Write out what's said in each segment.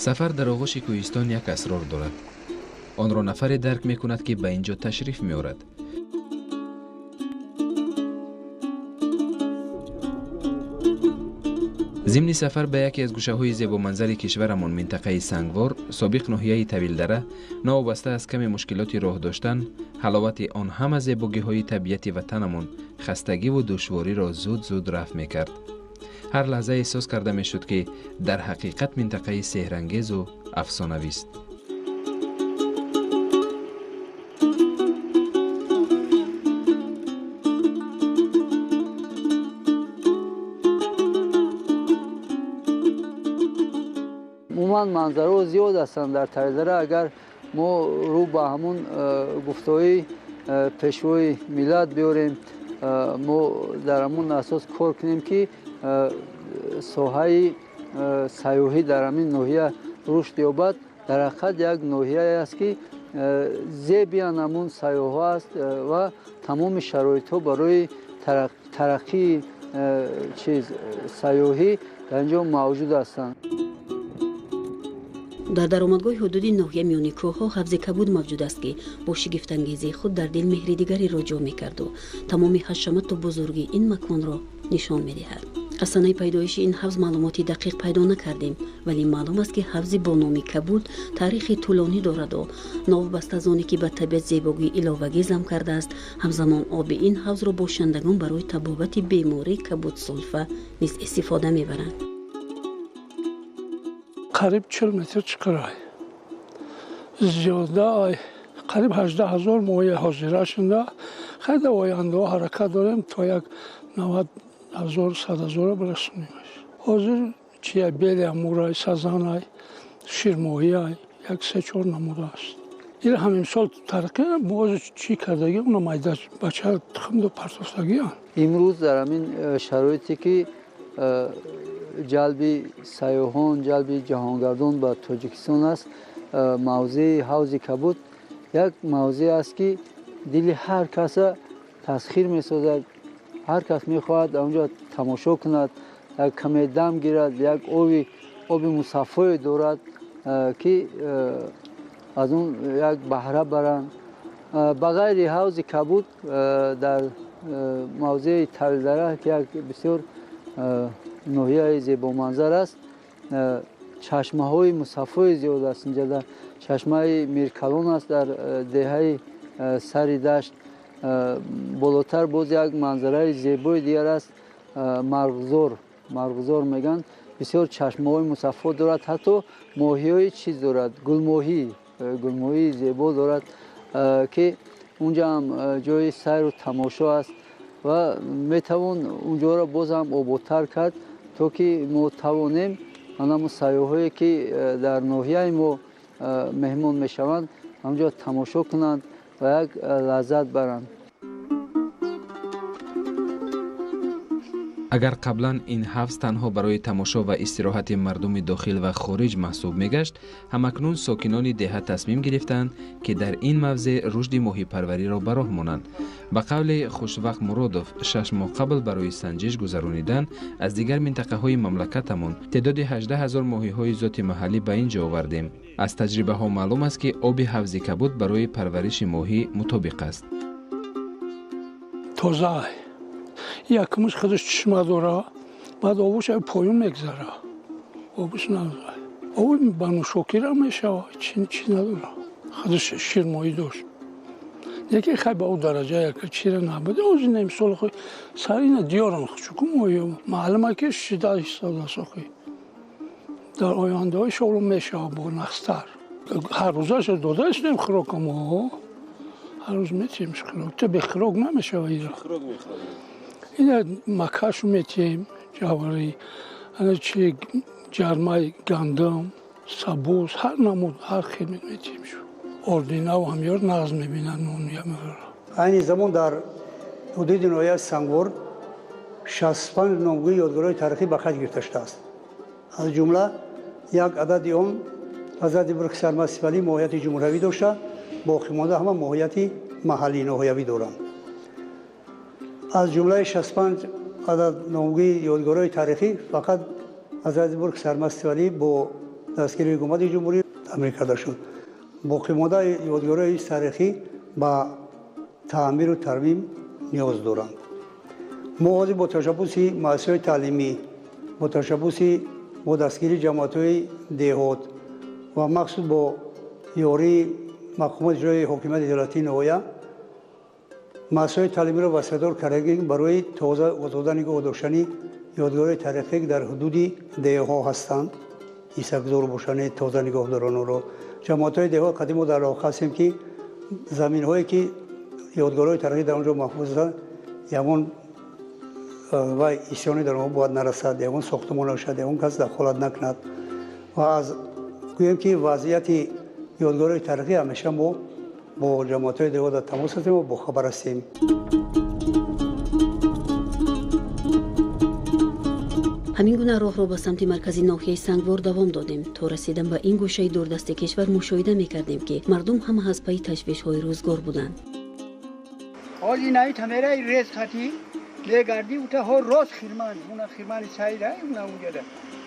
Сафар дар оғӯши кӯҳистон як асрор дорад. Онро нафаре дарк мекунад, ки ба ин ҷо ташриф меорад. Зимни сафар ба яке аз гӯшаҳои зебоманзари кишварамон, минтақаи Сангвор, собиқ ноҳияи Тавилдара, новобаста аз каме мушкилоти роҳ доштан, ҳаловати он ҳама зебогиҳои табиати ватанамон хастагиву душвориро зуд-зуд рафъ мекард. Ҳар лаҳза эҳсос карда мешуд, ки дар ҳақиқат минтақаи сеҳрангезу афсонавист. Умуман манзараҳо зиёд ҳастанд дар Тавилдара. Агар мо рӯ ба ҳамун гуфтаҳои пешвои миллат биёрем, мо дар ҳамун асос кор кунем, ки соҳаи сайёҳӣ дар ҳамин ноҳия рушд ёбад. Дар ҳақиқат як ноҳияе аст, ки зебиян ҳамун сайёҳҳо аст ва тамоми шароитҳо барои тараққии чиз сайёҳӣ дар ин ҷо мавҷуд ҳастанд. Дар даромадгоҳи ҳудуди ноҳия миёни кӯҳҳо ҳавзи кабуд мавҷуд аст, ки бо шигифтангезии худ дар дил меҳри дигареро ҷо мекарду тамоми ҳашамату бузургии ин маконро нишон медиҳад. Аз санаи пайдоиши ин ҳавз маълумоти дақиқ пайдо накардем, вале маълум аст, ки ҳавзи бо номи кабуд таърихи тӯлонӣ дораду новобаста аз оне ки ба табиат зебогии иловагӣ зам кардааст, ҳамзамон оби ин ҳавзро бошандагон барои табобати бемории кабудсулфа низ истифода мебаранд. Қариб 40 метр чиқирай, зиёда қариб 18 000 моҳии ҳозира шуда. Хайда, ояндаҳо ҳаракат дорем, то як 90 000, 100 000-ро бирасонимаш. Ҳозир чия: белый амурай, сазанай, ширмоҳиай, як се чор намуда аст. Ин ҳам имсол тараққӣ боз чӣ кардагӣ, уна майда бача тухмду партофтагиан. Имрӯз дар ҳамин шароите, ки ҷалби сайёҳон, ҷалби ҷаҳонгардон ба Тоҷикистон аст, мавзеи ҳавзи кабуд як мавзеъ аст, ки дили ҳар каса тасхир месозад. Ҳар кас мехоҳад онҷо тамошо кунад, як каме дам гирад. Як оби мусаффое дорад, ки аз он як баҳра баранд. Ба ғайри ҳавзи кабуд, дар мавзеи Тавилдара, ки як бисёр ноҳияи зебоманзар аст, чашмаҳои мусаффои зиёд аст. Инҷа чашмаи Миркалон аст дар деҳаи Сари Дашт. Болотар боз як манзараи зебои дигар аст, Марғзор, Марғзор мегӯянд. Бисёр чашмаҳои мусаффо дорад, ҳатто моҳиҳои чиз дорад, гулмоҳӣ, гулмоҳии зебо дорад, ки унҷа ҳам ҷои сайру тамошо аст ва метавон унҷоро боз ҳам ободтар кард, то ки мо тавонем ҳамон сайёҳое, ки дар ноҳияи мо меҳмон мешаванд, ҳамҷо тамошо кунанд ва як лаззат баранд. Агар қаблан ин ҳавз танҳо барои тамошо ва истироҳати мардуми дохил ва хориҷ маҳсуб мегашт, ҳамакнун сокинони деҳа тасмим гирифтаанд, ки дар ин мавзеъ рушди моҳипарвариро ба роҳ монанд. Ба қавли Хушвақт Муродов, 6 моҳ қабл барои санҷиш гузаронидан аз дигар минтақаҳои мамлакатамон теъдоди 18 000 моҳиҳои зоти маҳаллӣ ба ин ҷо овардем. Аз таҷрибаҳо маълум аст, ки оби ҳавзи кабуд барои парвариши моҳӣ мутобиқ аст. Тоза, якумш худаш чишма дора, баъд обуш поён мегзара. Обуш надора, оби ба нӯшокира мешава, чи надора. Худаш ширмоҳӣ дошт, лекин хай ба ӯ дараҷа як чира набуд. Озина имсол сар ина диёрам чуку моҳи маълума, ки шида истодааст. Охи, дар ояндаҳо иншоалло мешава бо нақстар. Ҳар рӯзаша дода истем хӯрокамо, ҳар рӯз метиҳем хӯрок, та бе хӯрок намешава. Ира ина макашу метиҳем, ҷаварӣ, ана чи, ҷармаи гандум, сабуз, ҳар намуд, ҳар хел метиҳем. Шу ординаву ҳамёр нағз мебинад нон. Айни замон дар ҳудуди ноҳияи Сангвор 65 номгӯи ёдгориҳои таърихӣ ба қайд гирифта шудааст. Аз ҷумла як адади он, Ҳазрати Бурки Сармастивалӣ, моҳияти ҷумҳуриявӣ дошта, боқимонда ҳама моҳияти маҳаллӣ, ноҳиявӣ доранд. Аз ҷумлаи 65 адад номгӯи ёдгориҳои таърихӣ фақат Ҳазрати Бурки Сармастивалӣ бо Дастгирии ҳукумати ҷумҳурӣ таъмир карда шуд. Боқимондаи ёдгориҳои таърихӣ ба таъмиру тармим ниёз доранд. Мо ҳозир бо ташаббуси муассисаҳои таълимӣ, бо ташаббуси бо дастгирии ҷамоатҳои деҳот ва махсус бо ёрии мақомоти иҷроии ҳокимияти давлатии ноҳия муассисаҳои таълимиро васиатдор кардагем барои тоза озода нигоҳ доштани ёдгориҳои таърихӣ, ки дар ҳудуди деҳҳо ҳастанд, ҳиссагузор бошанд, тоза нигоҳ доранд онро. Ҷамоатҳои деҳот қадим мо дар алоқа ҳастем, ки заминҳое ки ёдгориҳои таърихӣ дар он ҷо маҳфуз ҳастанд, ягон ва исёне дар онҳо бояд нарасад, ягон сохтумон нашавад, ягон кас дахолат накунад. Ва аз гӯем ки вазъияти ёдгориҳои таърихӣ ҳамеша мо бо ҷамоатҳои деҳот дар тамос ҳастем ва бохабар ҳастем. Ҳамин гуна роҳро ба самти маркази ноҳияи Сангвор давом додем. То расидан ба ин гӯшаи дурдасти кишвар мушоҳида мекардем, ки мардум ҳама аз пайи ташвишҳои рӯзгор буданд. Ҳози наи тамераи рез хати мегардӣ, ута ҳо рост хирман, уна хирмани сайра, уна унҷада.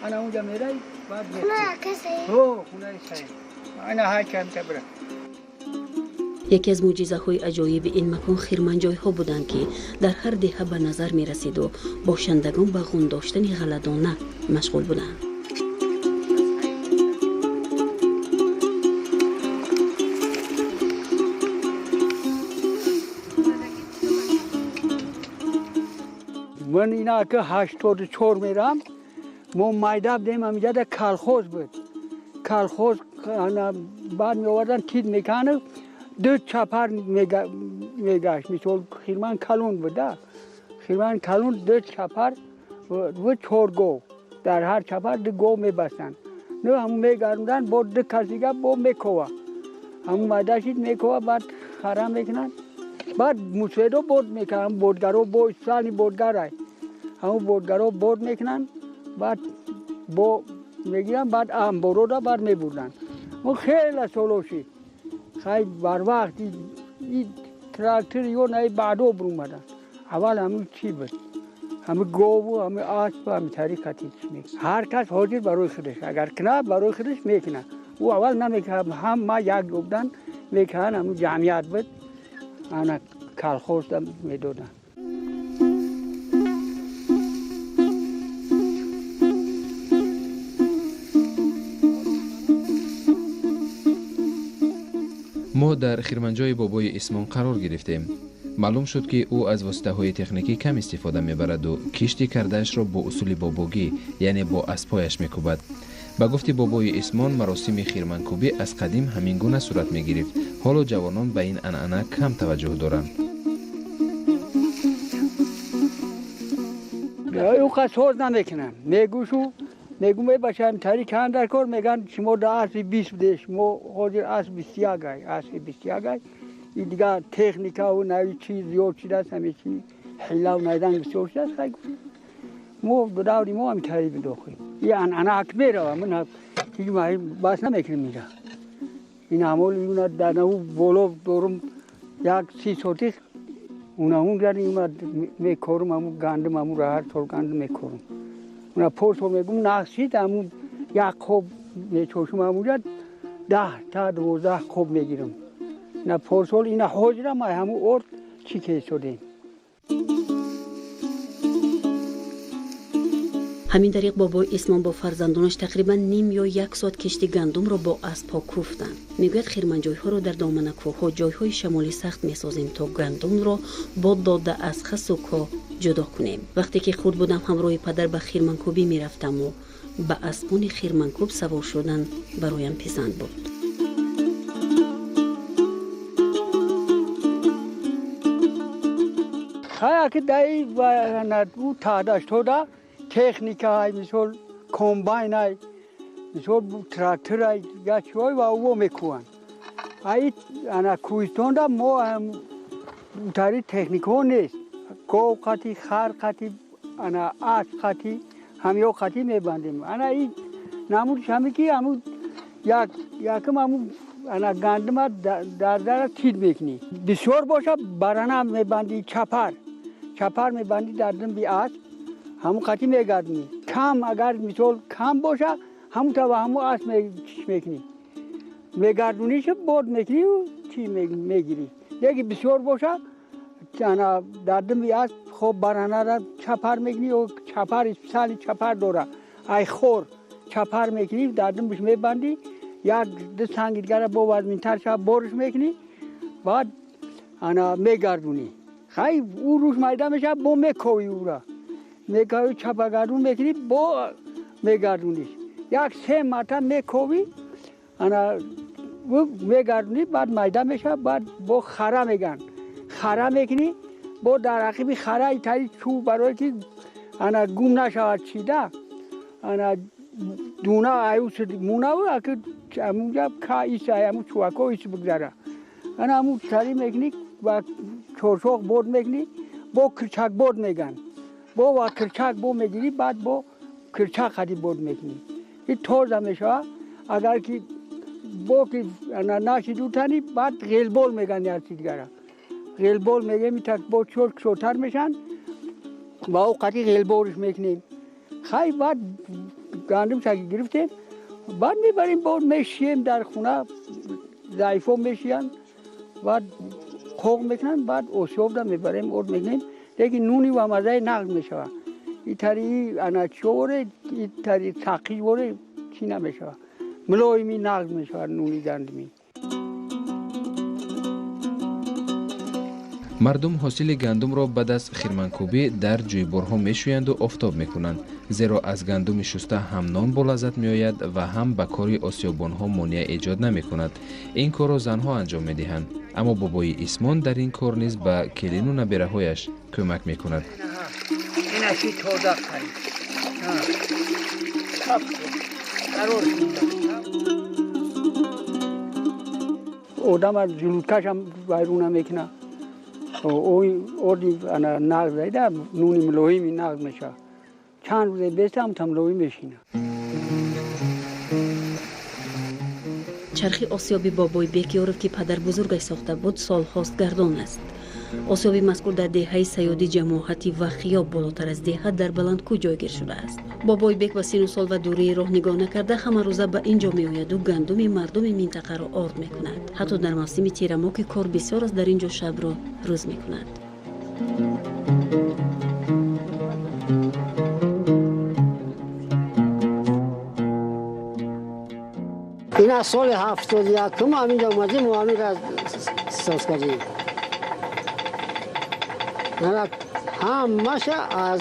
Ана унҷа мерай, баъд ҳо хунаи сайр. Ана ҳай камта бира. Яке аз мӯъҷизаҳои аҷоиби ин макон хирманҷойҳо буданд, ки дар ҳар деҳа ба назар мерасиду бошандагон ба ғун доштани ғалладона машғул буданд. Ман ина ки 84 мерам, мо майда будем, ҳаминҷада колхоз буд. Колхоз баъд меовардан, тид меканад, ду чапар мегашт. Мисол хирман калон буд, хирман калон ду чапар ва 4 гов. Дар ҳар чапар 2 гов мебастанд. Ну ҳамун мегардондан, бо ду кас дига бо мекова. Ҳамун майда шид мекова, баъд хара мекунанд. Баъд мусоидо бод мекунанд, бодгаро бо сани бодгарай. Ҳамун бодгаро бод мекунанд, баъд бо мегиранд, баъд амборода баъд мебурданд. Мо хеле соло шид. Хай барвақт и трактор ё най баъдо бурумаданд. Аввал ҳамун чӣ буд? Ҳамин гову, ҳамин асп, ҳамин тариқати чӣ мекунад. Ҳар кас ҳозир барои худаш, агар кунад барои худаш мекунад. Ӯ аввал намекунад, ҳама як ҷо буданд, мекунанд, ҳамун ҷамъият буд, ана колхоз медоданд. Мо дар хирманҷои бобои Исмон қарор гирифтем. Маълум шуд, ки ӯ аз воситаҳои техникӣ кам истифода мебараду кишти кардаашро бо усули бобогӣ, яъне бо аспҳояш мекӯбад. Ба гуфти бобои Исмон, маросими хирманкӯбӣ аз қадим ҳамин гуна сурат мегирифт. Ҳоло ҷавонон ба ин анъана кам таваҷҷӯҳ доранд. Ӯ қад соз намекунанд. Мегӯшу мегӯ мебачаем тари кан дар кор, мегӯянд шумо да асри 20 будед, шумо ҳозир асри 21 ай, асри 21 ай. И дигар техникаву нави чиз зиёд шудааст, ҳаме чи ҳилаву найданг бисёр шудааст. Хай мо даври мо ҳамин тари буд охир. И анъана ак мерава, ман ҳеҷ бас намекунем инҷа. Ин ҳамол уна дар наву боло дорум як 30 сотих, уна унҷа уна мекорум, ҳамун гандум, ҳамун ҳар сол гандум мекорум. Уна порсол мегум нақшид, ҳамун як қоб мечошум, ҳамунҷа 10 та 12 қоб мегирам. Ина порсол ина ҳозирам ай ҳамун орд чӣ кесодем. Ҳамин тариқ бобои Исмон бо фарзандонаш тақрибан ним ё як соат кишти гандумро бо аспҳо кӯфтанд. Мегӯяд, хирманҷойҳоро дар доманакӯҳҳо ҷойҳои шамоли сахт месозем, то гандумро бо дода аз хасу коҳ ҷудо кунем. Вақте ки хурд будам, ҳамроҳи падар ба хирманкӯбӣ мерафтаму ба аспони хирманкӯб савор шудан бароям писанд буд. Хай аки даи ӯ таҳдаштода техникаи, мисол комбайнай, мисол тракторай, гачиҳой ва ӯ мекӯҳанд. Ай ана кӯҳистонда мо тари техникаҳо нест. Гов қати, хар қати, ана асп қати, ҳамё қати мебандем. Ана и намудш ҳаме ки ҳамун якум ҳамун ана гандума дар дара тид мекунӣ. Бисёр боша барана мебандӣ, чапар. Чапар мебандӣ дар димби асп, ҳамун қати мегардонӣ. Кам агар мисол кам боша, Ҳамун та ҳаму асп чиш мекунӣ. Мегардуниш бод мекунӣ чӣ мегирӣ. Яки бисёр боша ана дар дими асп хоб баранара чапар мекунӣ ё чапар специали чапар дора. Ай хор чапар мекунӣ дар димаш мебандӣ як ду санги дигара бо вазминтар шава борш мекунӣ баъд ана мегардунӣ. Хай ӯ рӯш майда мешава бо мековӣ ӯра. Мековӣ чапагардун мекунӣ бо мегардуниш. Як се марта мековӣ ана мегардунӣ баъд майда мешава баъд бо хара меган. Хара мекунӣ бо дар ақиби хара итари чӯб барое ки ана гум нашавад чида ана дуна аюс мунаву аки амунҷа ка иса аму чӯбако ис бигзара. Ана аму тари мекунӣ ва чоршоқ бод мекунӣ бо кирчак бод меган. Бо ва кирчак бо мегирӣ баъд бо кирчак хади бод мекунӣ. И тоза мешава агар ки бо ки ана нашиду тани баъд ғелбол меган ярчи дигара. Ғелбол мегем так бо чор кушодтар мешан ва ӯ қати ғелболш мекунем. Хай баъд гандумша ки гирифтем баъд мебарем бо мешием дар хона заифо мешиянд баъд қоқ мекунанд баъд осиёбда мебарем орд мекунем лекин нуни ва маззаи нағз мешавад. И тари ана чиворе и тари сақиворе чӣ намешавад. Мулоими нағз мешавад нуни гандумӣ. Мардум ҳосили гандумро баъд аз хирманкӯбӣ дар ҷӯйборҳо мешӯянду офтоб мекунанд, зеро аз гандуми шуста ҳам нон болаззат меояд ва ҳам ба кори осиёбонҳо монеа эҷод намекунад. Ин корро занҳо анҷом медиҳанд, аммо бобои Исмон дар ин кор низ ба келину набераҳояш кӯмак мекунад. Одам аз ҷулудкашам вайрона мекунад. Орди ана нағз зайда нуни мулоими нағз мешавад. Чанд рӯзе беста ҳам мулоим мешинад. Чархи осиёби бобои Бекёров ки падарбузургаш сохта буд солҳост гардон аст. Осиёби мазкур дар деҳаи Саёди ҷамоати Вахиёб болотар аз деҳа дар баландкӯ ҷойгир шудааст. Бобои Бек ба сину сол ва дурии роҳ нигоҳ накарда ҳамарӯза ба ин ҷо меояду гандуми мардуми минтақаро орд мекунад. Ҳатто дар мавсими тирамоҳ ки кор бисёр аст дар ин ҷо шабро рӯз мекунад. Ин аз соли 71 ҳаминҷо омадем ва ҳаминро соз кардем. Ҳамаша аз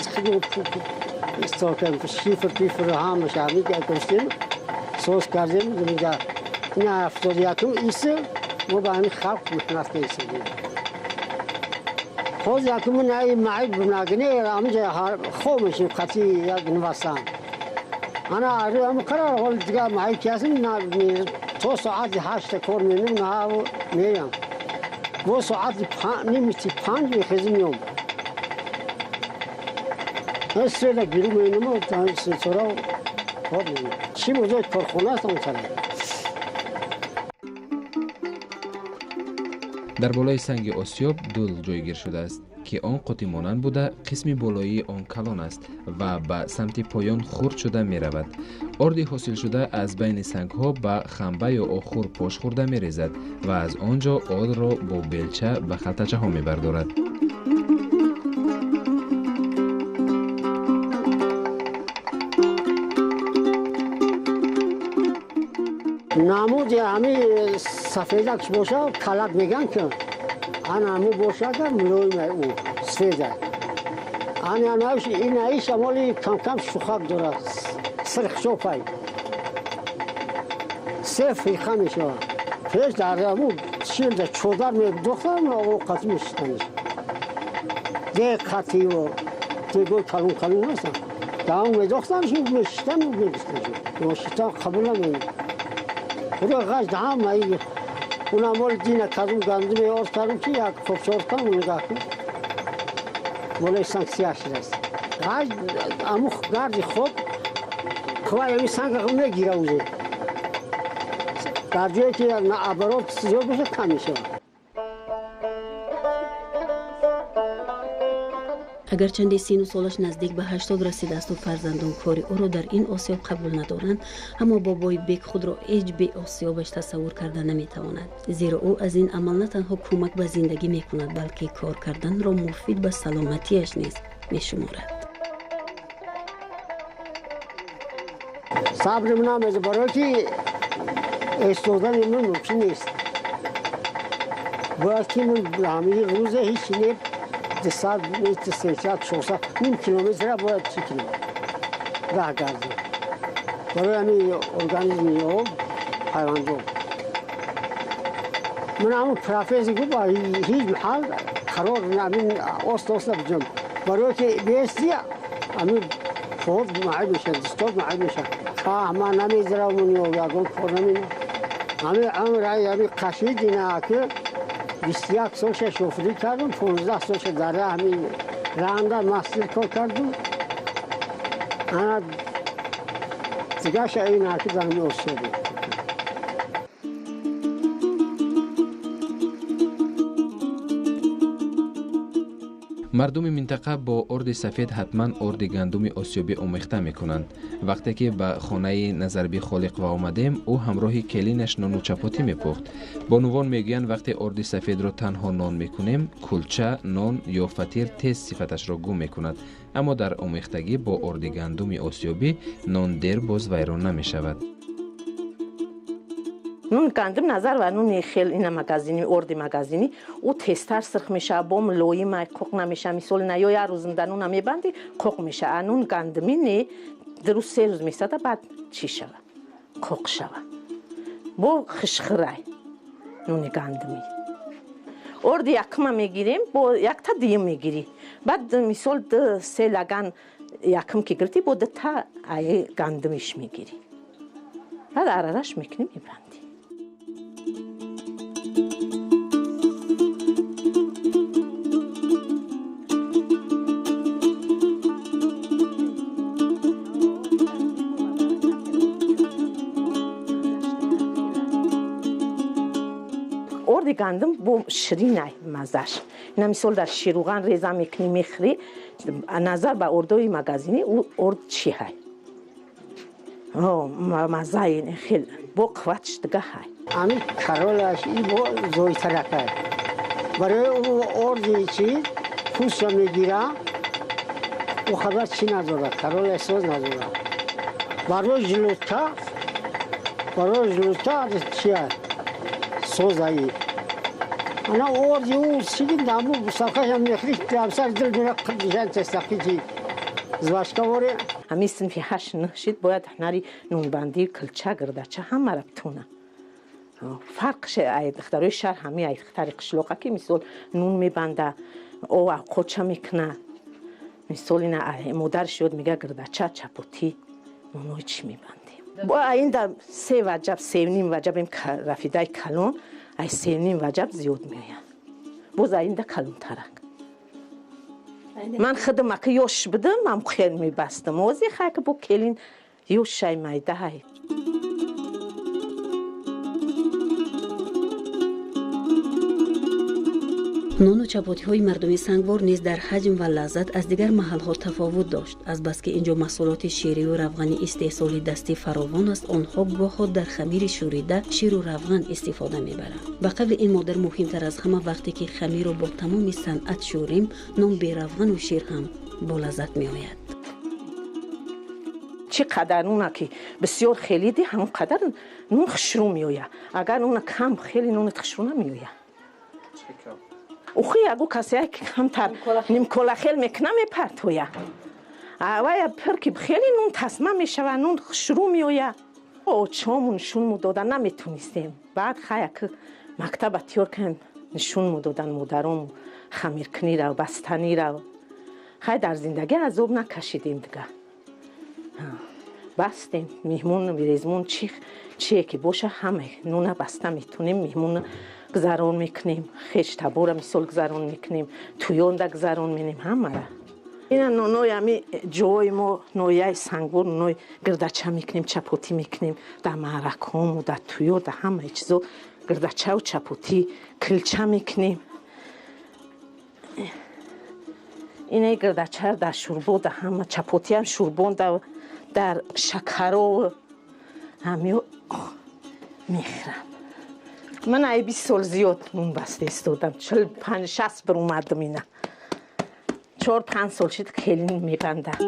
шифр пифр ҳамаша ҳаминҷо куштем, соз кардем. Инҷа ин 71 ис мо ба ҳамин халқ мехнат кардем. Ҳоз якум наи маиб нагне ҳаминҷа хоб мешем қатъи як нивасан. Ана ҳам қарор ҳол дигар маиб ки ҳастем то соати 8 кор менем меям. Бо соати 4:30 мехезем меом. Села гиру менем сора кор менем. Чӣ мӯзои корхона аст он тараф. Дар болои санги осиёб дул ҷойгир шудааст, ки он қутимонанд буда қисми болоии он калон аст ва ба самти поён хурд шуда меравад. Орди ҳосилшуда аз байни сангҳо ба хамба ё охур пош хӯрда мерезад ва аз он ҷо ордро бо белча ба халтачаҳо мебардорад. Намуди ҳами сафедакш боша калак меган ки ана ҳаму бошада мулоим ӯ сфеда. Ана анаш инаи шамоли камкам шухак дорад, сирхшопай. Се фиқа мешавад. Пеш дар ҳаму шилда чодар медохтам овқат мешистаниш. Де қативо дегои калон калон ҳастанд. Даҳон медохтам мешистан мегуфтам. Мошитан қабул намекунам. Ура ғаш даҳам маи унам моли дина кадум гандуме орд кардум ки як хобча орд кардум нигоҳ кун. Болои санг сиёҳ шудааст. Ғаш аму гарди хоб қувваи ҳамин санг мегира уже. Дар ҷое ки оборот зиёд бошад кам мешавад. Агарчанде сину солаш наздик ба 80 расидаасту фарзандон кори ӯро дар ин осиёб қабул надоранд, аммо бобои Бек худро ҳеҷ беосиёбаш тасаввур карда наметавонад, зеро ӯ аз ин амал на танҳо кӯмак ба зиндагӣ мекунад, балки кор карданро муфид ба саломатиаш низ мешуморад. Сабри ман барои ки истодани ман мумкин нест. Бояд ки ман ҳамин рӯза ҳеҷ не 200 метр, 300, 400, ним километра бояд чӣ кунем, раҳ гардем. Барои ҳамин организми об пайвандоб. Ман ҳамун профессор гуфт, ҳеҷ маҳал қарор ҳамин оста оста биҷам. Барои ки беести ҳамин фод маъиб мешавад, дистод маъиб мешавад. Ман намезирам ягон кор наминам. Ҳамин амр ҳамин қашид ина ки 21 солша шофирӣ кардам, 15 солша дар ҳамин ранда мастир кор кардам. Ана дигаша ина ки дар ҳамин осиёб. Мардуми минтақа бо орди сафед ҳатман орди гандуми осиёбӣ омехта мекунанд. Вақте ки ба хонаи Назарби Холиқова омадем, ӯ ҳамроҳи келинаш нону чапотӣ мепухт. Бонувон мегӯянд, вақте орди сафедро танҳо нон мекунем, кулча, нон ё фатир тез сифаташро гум мекунад, аммо дар омехтагӣ бо орди гандуми осиёбӣ нон дер боз вайрон намешавад. Нун гандум назар ва нуни хел ина магазини, орди магазини, ӯ тезтар сирх мешава, бо мулоим қоқ намешава. Мисол на ё як рӯз нуна мебанди, қоқ мешава. А нун гандумӣ не, ду рӯз се рӯз месада, баъд чӣ шава, қоқ шава. Бо хишхирай нуни гандумӣ. Орди якма мегирем, бо якта дуюм мегирӣ. Баъд мисол ду се лаган якм ки гирифтӣ, бо дута ай гандумиш мегирӣ. Баъд арараш мекунӣ, мебандӣ. Орди гандум бо ширинай маззаш. Ина мисол дар ширруған реза мекунӣ, мехӯрӣ, назар ба ордои магазинӣ ӯ орд чӣ ҳай? Маззаи хел бо қувватш дига ҳай. Ҳамин каролаш и бо зойтаракай. Барои ӯ орди чӣ пӯстша мегира, ӯ хабар чӣ надорад, каролаш соз надорад. Барои желудка чия созаи. Ана орди ӯ сиги даму сафкашам мехӯри, дамсар дил мера қидишан тестақи чи звашка воре. Ҳамин синфи ҳашт нӯҳ шид, бояд ҳунари нунбандӣ, килча, гирдача ҳамаро битона. Фарқш ай духтарои шаҳр ҳамин ай духтари қишлоқа ки мисол нун мебанда, ов авқотча мекуна. Мисол ина модарш ёд мега гирдача, чапотӣ, нунои чӣ мебандем. Бо ин да се ваҷаб, сеним ваҷаб им рафидаи калон, ай сеним ваҷаб зиёд меояд. Боз ай инда калонтарак. Ман худам ака ёш будам, ман хел мебастам. Ози хай ки бо келин ёшай майда ҳай. Нону чапотиҳои мардуми Сангвор низ дар ҳаҷм ва лаззат аз дигар маҳалҳо тафовут дошт. Азбаски инҷо маҳсулоти ширию равғани истеҳсоли дастӣ фаровон аст, онҳо гоҳо дар хамири шӯрида ширу равған истифода мебаранд. Ба қавли ин модар, муҳимтар аз ҳама вақте ки хамирро бо тамоми санъат шӯрим, нон беравғану шир ҳам бо лаззат меояд. Чӣ қадар нуна ки бисёр хелиди, ҳамон қадар нун хушрӯ меояд. Агар нуна кам хеле, нунат хушрӯ намеояд. Ухи ягу касе камтар нимколахел мекуна, мепартоя. Вая пир ки хеле нун тасма мешава, нун хушрӯ меояд. Очомун нишон додан наметонистем. Баъд хая ки мактаба тиёр кардем, нишон додан модарому хамиркунира, бастанира. Хай дар зиндагӣ азоб накашидем дига. Бастем, меҳмон резмон чие ки боша, ҳама нуна баста метонем, меҳмон гузарон мекунем, хеш табора мисол гузарон мекунем, туёнда гузарон менем ҳамара. Ина нонои ҳами ҷои мо нояи Сангвор, нонои гирдача мекунем, чапотӣ мекунем, дар маъракҳому, дар туё, дар ҳамаи чизо гирдачаву чапотӣ, килча мекунем. Инаи гирдачара дар шӯрбо, дар ҳама чапотиам шӯрбон, дар шакаро ҳамиё мехӯрам. Ман ай 20 сол зиёд нун баста истодам, 45-60 бир омадам ина. 4-5 сол шид келин мебандам.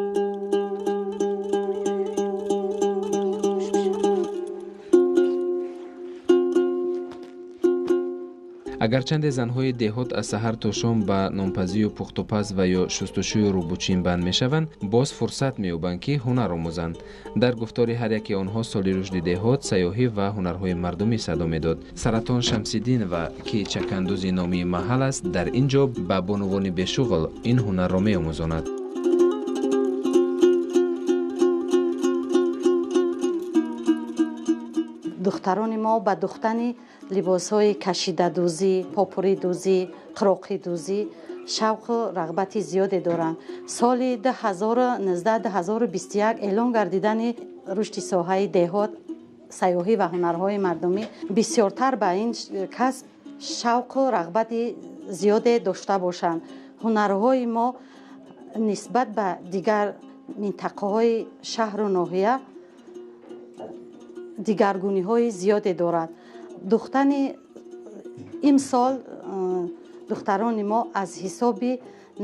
Агарчанде занҳои деҳот аз саҳар то шом ба нонпазию пухтупаз ва ё шустушӯю рӯбучин банд мешаванд, боз фурсат меёбанд, ки ҳунар омӯзанд. Дар гуфтори ҳар яке онҳо соли рушди деҳот, сайёҳӣ ва ҳунарҳои мардумӣ садо медод. Саратон Шамсиддинова, ки чакандӯзи номии маҳал аст, дар ин ҷо ба бонувони бешуғл ин ҳунарро меомӯзонад. Духтарони мо ба духтани либосҳои кашидадӯзӣ, попуридӯзӣ, қироқидӯзӣ шавқу рағбати зиёде доранд. Соли 2019-2021 эълон гардидани рушди соҳаи деҳот, сайёҳӣ ва ҳунарҳои мардумӣ бисёртар ба ин касб шавқу рағбати зиёде дошта бошанд. Ҳунарҳои мо нисбат ба дигар минтақаҳои шаҳру ноҳия дигаргуниҳои зиёде дорад. Духтани имсол духтарони мо аз ҳисоби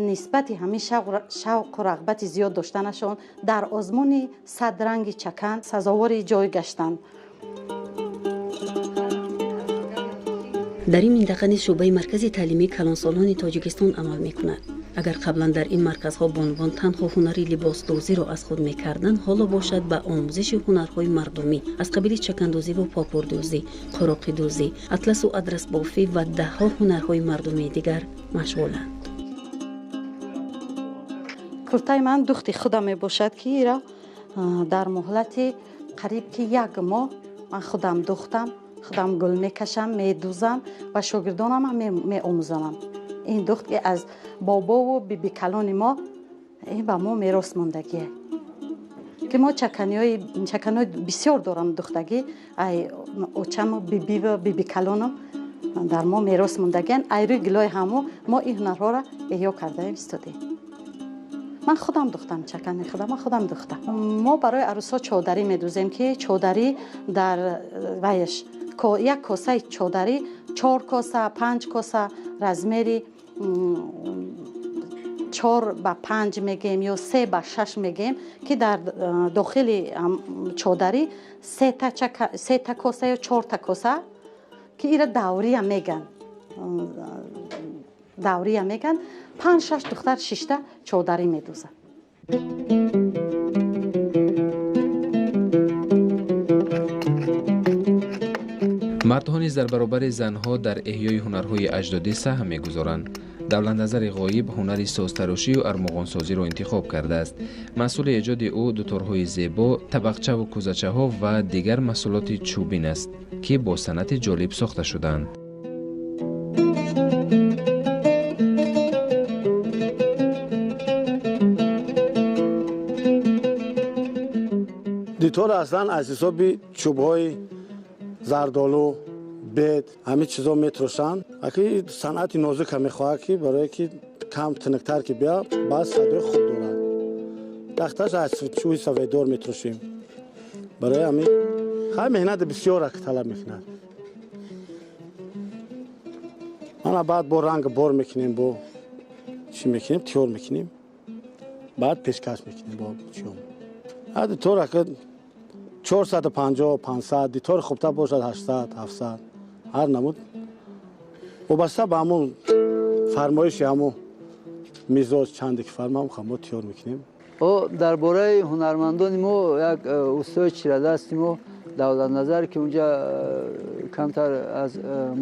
нисбати ҳамин шавқу рағбати зиёд доштанашон дар озмуни садранги чакан сазовори ҷой гаштанд. Дар ин минтақа низ шӯъбаи маркази таълимии калонсолони Тоҷикистон амал мекунад. Агар қаблан дар ин марказҳо бонувон танҳо ҳунари либосдӯзиро аз худ мекарданд, ҳоло бошад ба омӯзиши ҳунарҳои мардумӣ аз қабили чакандӯзиву попурдӯзӣ, қуроқидӯзӣ, атласу адрасбофӣ ва даҳҳо ҳунарҳои мардумии дигар машғуланд. Куртаи ман духти худам мебошад, ки ира дар муҳлати қариб ки як моҳ ман худам духтам, худам гул мекашам, медӯзам ва шогирдонам меомӯзонам. Ин духт ки аз бобову бибикалони мо ин ба мо мерос мондагие, ки мо чаканиҳои бисёр дорам духтагӣ, ай очаму бибиву бибикалонам дар мо мерос мондагиян. Ай рӯи гилои ҳамо мо ин ҳунарҳоро эҳё кардаем истодем. Ман худам духтам, чакани худам, ман худам духтам. Мо барои арӯсҳо чодарӣ медӯзем, ки чодарӣ дар вайш як косаи чодарӣ 4 коса, 5 коса, размери 4 ба 5 мегем ё 3 ба 6 мегем, ки дар дохили чодарӣ сета коса ё 4 коса, ки ира даврия меган. Даврия меган, 5-6 духтар шишта чодарӣ медӯзанд. Мардҳо низ дар баробари занҳо дар эҳёи ҳунарҳои аҷдодӣ саҳм мегузоранд. Давлатназари ғоиб ҳунари созтарошию армуғонсозиро интихоб кардааст. Маҳсули эҷоди ӯ дуторҳои зебо, табақчаву кӯзачаҳо ва дигар маҳсулоти чӯбин аст, ки бо санъати ҷолиб сохта шудаанд. Дутор аслан аз ҳисоби чӯбҳои зардолу, бед, ҳамин чизо метрошанд. Аки санъати нозука мехоҳад, ки барое ки кам тиниктар ки бия, баъд садои хуб дорад. Тахташ аз чӯби сафеддор метрошем. Барои ҳамин хай меҳнати бисёр талаб мекунад. Ана баъд бо ранг бор мекунем, бо чӣ мекунем, тиёр мекунем, баъд пешкаш мекунем бо чиём. Дутор ака 450, 500, дутори хубтар бошад 800, 700, ҳар намуд вобаста ба ҳамун фармоиши ҳамун мизоҷ чанде ки фармоям, мо тиёр мекунем. Дар бораи ҳунармандони мо як устои чирадасти мо Давлатназар, ки унҷа камтар аз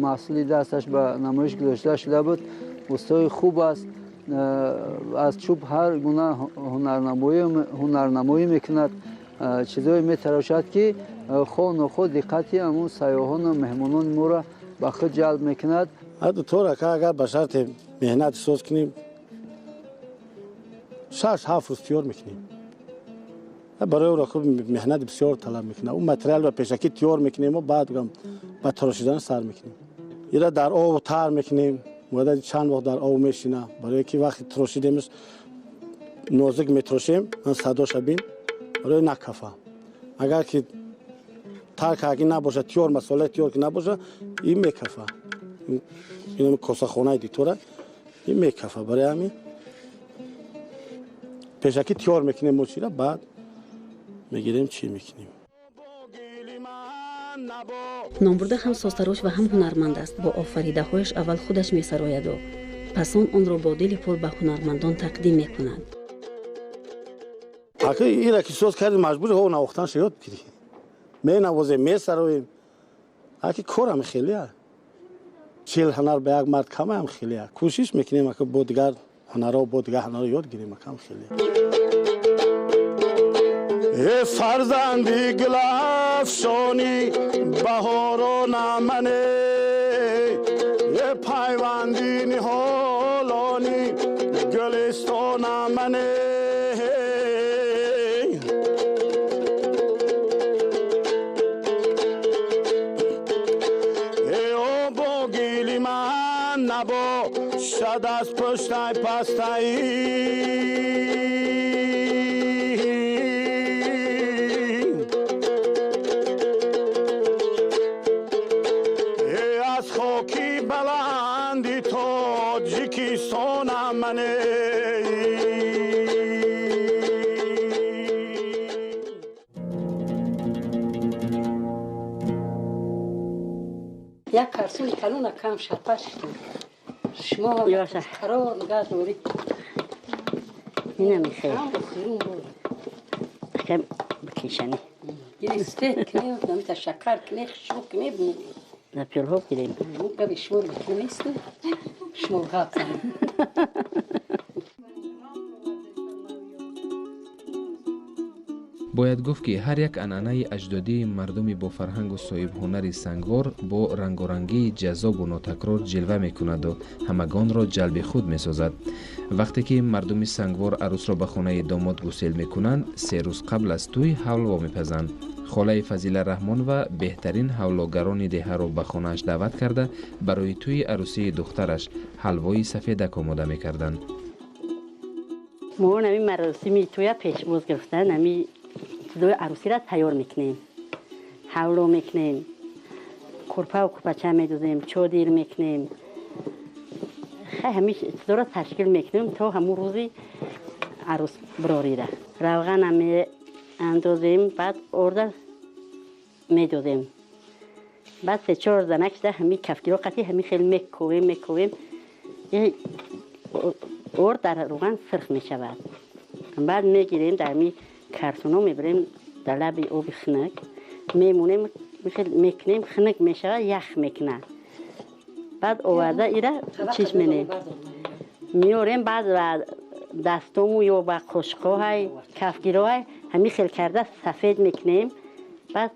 маҳсули дасташ ба намоиш гузошта шуда буд, устои хуб аст. Аз чӯб ҳар гуна ҳунарнамоӣ мекунад, чизое метарошад, ки хоҳ нохоҳ диққати ҳамун сайёҳону меҳмонони моро ба худ ҷалб мекунад. Дутор ака агар ба шарти меҳнат соз кунем, 6-7 рӯз тиёр мекунем. Барои ӯро хуб меҳнати бисёр талаб мекунад. Ӯ материалро пешакӣ тиёр мекунем, баъд ба тарошидан сар мекунем. Ира дар об тар мекунем, муддати чанд вақт дар об мешина, барое ки вақти тарошидемш Нозук метрошем, садоша бин, барои накафа. Агар ки тар карги набошад, тиёр масолаи тиёр ки набошад, ин мекафа. Ин косахонаи дитора, ин мекафа. Барои ҳамин пешакӣ тиёр мекунем мо чира, баъд мегирем чӣ мекунем. Номбурда ҳам созтарош ва ҳам ҳунарманд аст. Бо офаридаҳояш аввал худаш месарояду пас он онро бо дили пур ба ҳунармандон тақдим мекунад. Ака ира ки соз кардем, маҷбури ҳо навохтанша ёд бигирӣ. Менавозем, месароем. Аки корам хеле 40 ҳунар ба як мард камаам хеле. Кӯшиш мекунем ака бо дигар ҳунарҳо, бо дигар ҳунарҳо ёд гирем акам хеле. Э фарзанди гулафшони баҳорона мане, э пайванди ниҳолони гулистона мане. Э обо гили ман набошад аз пуштай пастаи. Як карсуни калона кам шапа шудем. Шумо қарор нигоҳ дорӣ. Ина мехоҳ. Кам бикишани. Гиристе кне, намита шакар кне, хушбу кне. На пиёлҳо гирем. Габи шумо бикунест. Шумо гап занед. Бояд гуфт, ки ҳар як анъанаи аҷдодии мардуми бофарҳангу соҳибҳунари Сангвор бо рангорангии ҷаззобу нотакрор ҷилва мекунаду ҳамагонро ҷалби худ месозад. Вақте ки мардуми Сангвор арӯсро ба хонаи домод гусел мекунанд, 3 рӯз қабл аз тӯй ҳалво мепазанд. Холаи Фазила Раҳмонова беҳтарин ҳавлогарони деҳаро ба хонааш даъват карда, барои тӯи арӯсии духтараш ҳалвои сафедак омода мекарданд. Мо ҳамин маросими тӯя пешвоз гирифтан, ҳамин чизои арӯсиро тайёр мекунем, ҳавло мекунем, курпаву курпача медозем, чодир мекунем, ҳамин чизоро ташкил мекунем то ҳамун рӯзи арӯс бирорида. Равғана меандозем, баъд орда медозем, баъд 3-4 занак шуда ҳамин кафгиро қатӣ ҳамин хел мекӯвем, мекӯвем, орд дар равған сирх мешавад. Баъд мегирем дар ҳамин карсуно мебарем дар лаби оби хунук, мемонем, мекунем, хунук мешавад, ях мекунад. Баъд оварда ира чиш менем, меорем, баъд ба дастому ё ба қошуқҳои кафгироҳай ҳамин хел карда сафед мекунем, баъд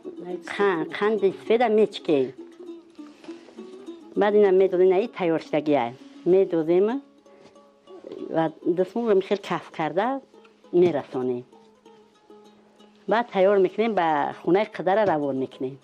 қанди сафеда мечикем. Баъд ина медозем, ина тайёр шудагиай медозем ва дастму ҳамин хел каф карда мерасонем. Баъд тайёр мекунем, ба хонаи қадара равон мекунем.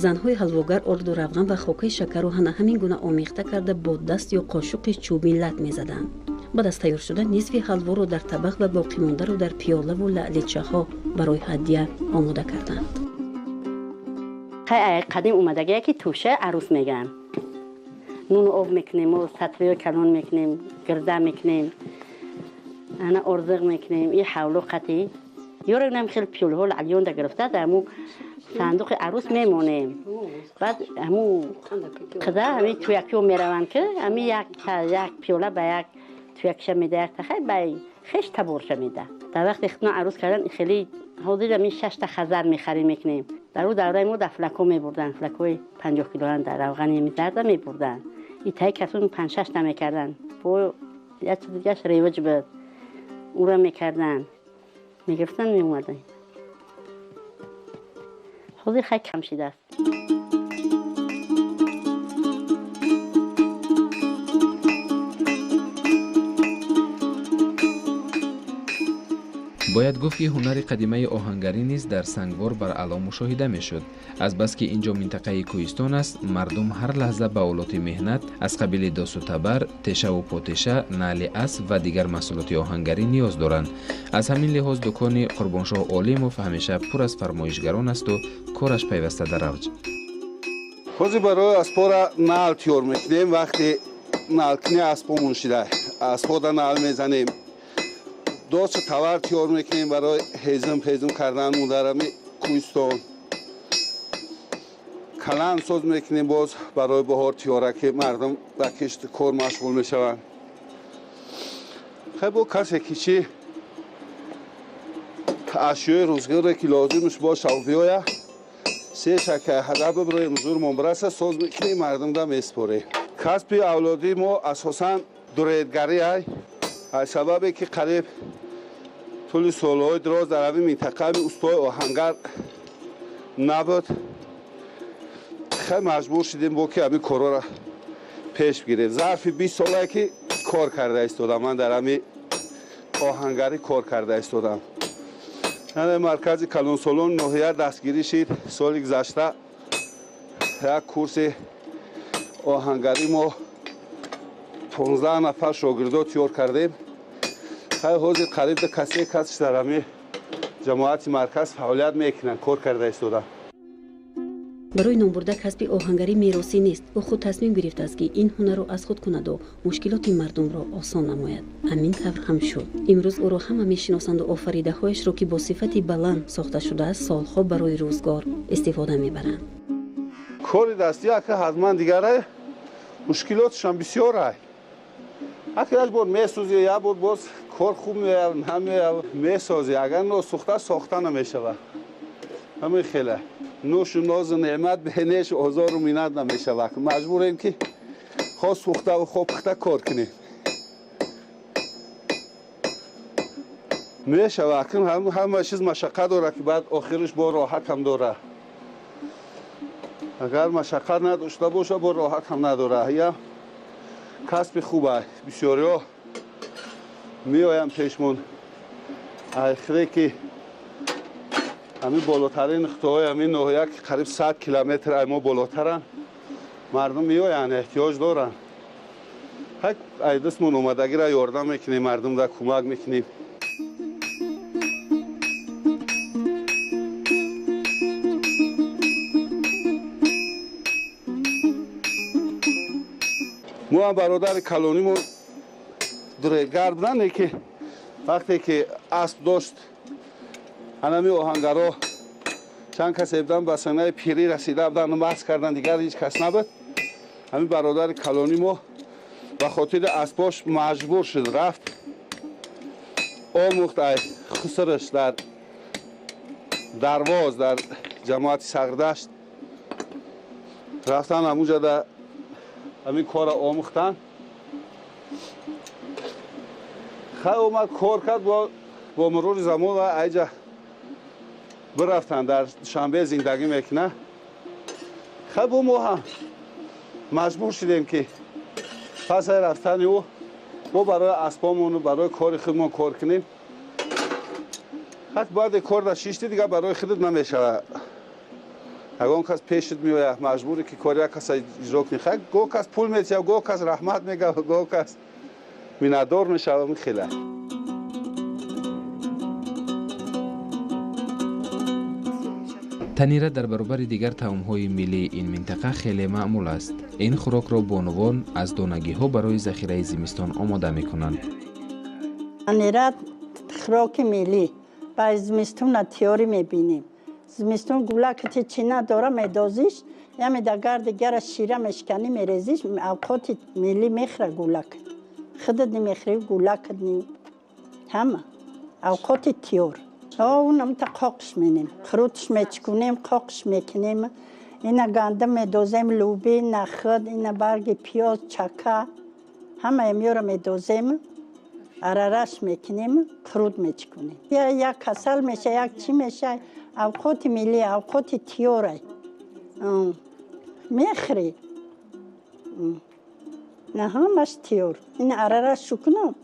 Занҳои ҳалвогар орду равған ва хокаи шакарро ҳана ҳамин гуна омехта карда бо даст ё қошуқи чӯбин лат мезаданд. Баъд аз тайёр шудан нисфи ҳалворо дар табақ ва боқимондаро дар пиёлаву лаъличаҳо барои ҳадя омода карданд. Қадим омадагие ки тӯша арӯс мегӯянд. Нуну об мекунем, сатриҳои калон мекунем, гирда мекунем, ана орзиқ мекунем, и ҳавло қатӣ. Ёро нам хел пиёлҳо лаълионда гирифта дар ҳамун сандуқи арӯс мемонем. Баъд ҳамун қиза ҳамин тӯякиҳо мераванд, ки ҳамин як пиёла ба як тӯякиша меда, як тахай ба хеш таборша меда. Дар вақти хитна арӯс кардан хеле ҳозир ҳамин 6 хазар мехарем мекунем. Дар ӯ давраи мо дар флако мебурданд, флакои 50 килоан дар равғани зарда мебурданд. Итаи касун 5-6 та мекарданд. Бо як чиз дигаш ревоҷ буд, ӯро мекарданд, мегирифтанд, меомаданд. Ҳозир хай кам шидааст. Бояд гуфт, ки ҳунари қадимаи оҳангарӣ низ дар Сангвор баръало мушоҳида мешуд. Азбаски ин ҷо минтақаи кӯҳистон аст, мардум ҳар лаҳза ба олоти меҳнат аз қабили досу табар, тешаву потеша, наъли асп ва дигар маҳсулоти оҳангарӣ ниёз доранд. Аз ҳамин лиҳоз дукони Қурбоншоҳ Олимов ҳамеша пур аз фармоишгарон асту кораш пайваста дар авҷ. Ҳозир барои аспора наъл тиёр мекунем. Вақти наълкунӣ аспомон шида, аспода наъл мезанем, досу тавар тиёр мекунем барои ҳезум ҳезум кардан мударами кӯҳистон, калан соз мекунем боз барои баҳор тиёра, ки мардум ба кишту кор машғул мешаванд. Хай, бо касе ки чӣ ашёи рӯзгоре ки лозимш бошав биёя, се шака ҳада биброем, зурмон бираса, соз мекунем, мардумда месупорем. Касби авлодии мо асосан дуредгарӣ ай, аз сабабе ки қариб тӯли солҳои дароз дар ҳамин минтақа устои оҳангар набуд. Хеле маҷбур шудем бо ки ҳамин корҳоро пеш бигирем. Зарфи 20 солае ки кор карда истодам, ман дар ҳамин оҳангарӣ кор карда истодам. Маркази калонсолон ноҳия дастгирӣ шид. Соли гузашта як курси оҳангарӣ мо 15 нафар шогирдо тиёр кардем. Хай, ҳозир қариб ду касе касш дар ҳамин ҷамоати марказ фаъолият мекунанд, кор карда истоданд. Барои номбурда касби оҳангарӣ меросӣ нест. Ӯ худ тасмим гирифтааст, ки ин ҳунарро аз худ кунаду мушкилоти мардумро осон намояд. Ҳамин тавр ҳам шуд. Имрӯз ӯро ҳама мешиносанду офаридаҳояшро, ки бо сифати баланд сохта шудааст, солҳо барои рӯзгор истифода мебаранд. Кори дастӣ ака ҳатман дигаре мушкилоташам бисёр ай. Ака як бор месӯзӣ, як бор боз кор хуб меояд, намеояд, месозӣ. Агар носӯхта сохта намешавад. Ҳамин хеле нӯшу нозу неъмат бенеш озору миннат намешавад. Маҷбурем ки хо сӯхтаву хо пухта кор кунем. Мешавад, акн ҳама чиз машаққат дорад, ки баъд охириш бо роҳат ҳам дорад. Агар машаққат надошта боша, бо роҳат ҳам надорад. Я касби хуб аст. Бисёриҳо меоянд пешмон, айхире ки ҳамин болотарин нуқтаҳои ҳамин ноҳия, ки қариб 100 километр ай мо болотаранд, мардум меоянд, эҳтиёҷ доранд. Ай дастмон омадагиро ёрдам мекунем, мардумда кӯмак мекунем. Мо ҳам бародари калонимон дуредгар буданд, ки вақте ки асп дошт, ҳанами оҳангаро чанд касе буданд, ба санаи пирӣ расида буданд, баҳс карданд, дигар ҳеҷ кас набуд. Ҳамин бародари калони мо ба хотири аспош маҷбур шуд, рафт омӯхт ай хусраш дар Дарвоз, дар ҷамоати Сағрдашт рафтан, ҳамунҷода ҳамин корро омӯхтанд. Хай, омад, кор кард, бо мурури замон ва айҷа бирафтанд, дар Душанбе зиндагӣ мекунанд. Хай, бо мо ҳам маҷбур шудем, ки пас аз рафтани ӯ мо барои аспомону барои кори худмон кор кунем. Ҳатто баъде кор дар шишти, дигар барои худат намешавад. Ягон кас пешит меояд, маҷбуре ки кори як каса иҷро кунӣ. Хай, гоҳ кас пул метиҳад, гоҳ кас раҳмат мегӯяд, гоҳ кас миннатдор мешавад. Хеле танира дар баробари дигар таомҳои миллии ин минтақа хеле маъмул аст. Ин хӯрокро бонувон аз донагиҳо барои захираи зимистон омода мекунанд. Танира хӯроки миллӣ, ба зимистона тиёрӣ мебинем. Зимистон гулакати чӣ надора, медозиш, яме да гарди гара шира мешканӣ, мерезиш, авқоти миллӣ мехӯра гулак. Худат намехӯрӣ, гулакат ни. Ҳама авқоти тиёр. Унамта қоқш менем, қурутш мечкунем, қоқш мекунем. Ина гандум медозем, луби, нахӯд, ина барги пиёз, чака, ҳамаи миёра медозем, арараш мекунем, қурут мечкунем. Як касал меша, як чӣ меша, авқоти миллӣ, авқоти тиёрай. Мехӯрӣ. На ҳамаш тиёр. Ина арараш шукунам.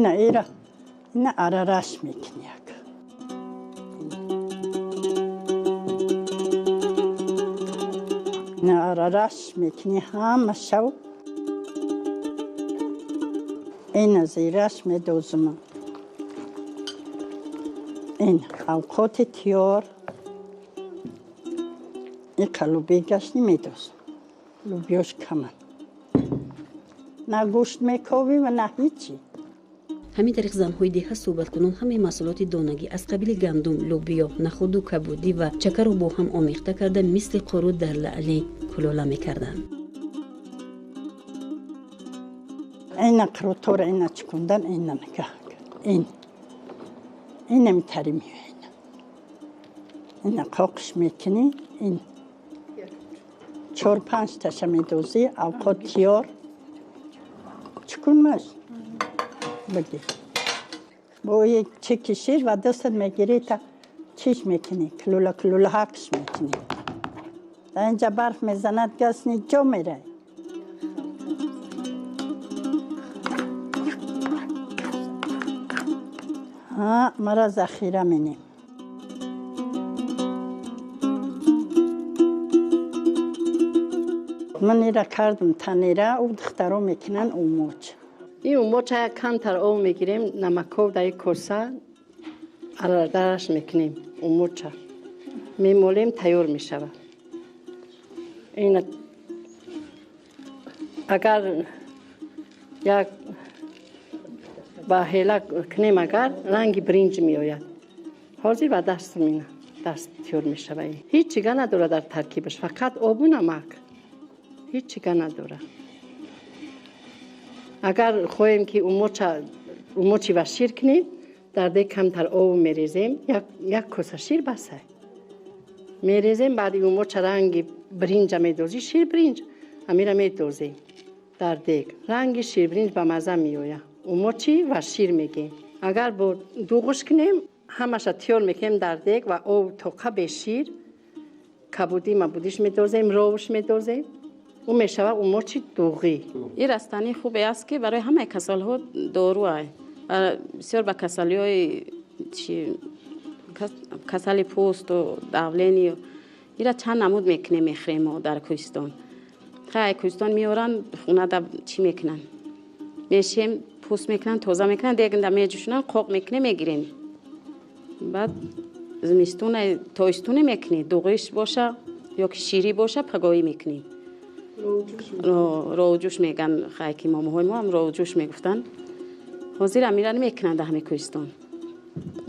Ина ира ина арараш мекунӣ як. Ина арараш мекунӣ ҳама шав. Ина зираш медозам. Ин авқоти тиёр. Ин қалуби гашни медозам. Лубиёш каман. На гӯшт мековӣ ва на ҳичи. Ҳамин тариқ занҳои деҳа суҳбаткунон ҳамаи маҳсулоти донагӣ аз қабили гандум, лӯбиё, нахуду, кабудӣ ва чакарро бо ҳам омехта карда мисли қурут дар лаъли кулола мекарданд. Ина қурутҳоро ина чукундан, ина нигоҳ ин. Инам тари меояд. Ина қоқш мекунӣ, ин 4-5 таша медозӣ, авқот тиёр. Чукунмаш. Бигир. Бо як чеки шир ва дастат мегирӣ та чиш мекунӣ, кулула кулула ҳақш мекунӣ. Дар инҷа барф мезанад, гасни ҷо мерай. Мара захира менем. Ман ира кардам танира, ӯ духтаро мекунанд умоч. Ин умоча камтар об мегирем, намаков дар як коса арадараш мекунем. Умоча мемолем, тайёр мешавад. Ин агар як ба ҳела кунем, агар ранги бринҷ меояд. Ҳозир ба даст мина даст тайёр мешавад. Ҳеҷ чига надорад дар таркибаш, фақат обу намак. Ҳеҷ чига надорад. Агар хоҳем ки умочи ва шир кунем, дар дег камтар об мерезем, як коса шир басай. Мерезем, баъди умоча ранги бринҷа медозӣ, шир бринҷ амира медозем дар дег. Ранги шир бринҷ ба маза меояд. Умочи ва шир мегем. Агар бо дуғуш кунем, ҳамаша тиёр мекунем дар дег ва об тоқа бе шир, кабудӣ мабудиш медозем, ровуш медозем. Ӯ мешавад умочи дуғӣ. Ин растанӣ хубе аст ки барои ҳамаи касалҳо дору ай. Бисёр ба касалиҳои касали пӯсту давление ира чанд намуд мекунем, мехӯрем мо дар кӯҳистон. Хай кӯҳистон меоранд, хонада чӣ мекунанд? Мешем, пӯст мекунанд, тоза мекунанд, дегнда меҷӯшонанд, қоқ мекунем, мегирем. Баъд зимистона тоистона мекунӣ, дуғиш боша ё ки ширӣ боша, пагоҳӣ мекунӣ. Роҷӯш меган, хай ки момоҳои мо ҳам роҷӯш мегуфтанд. Ҳозир амира намекунанд дар ҳамаи кӯҳистон.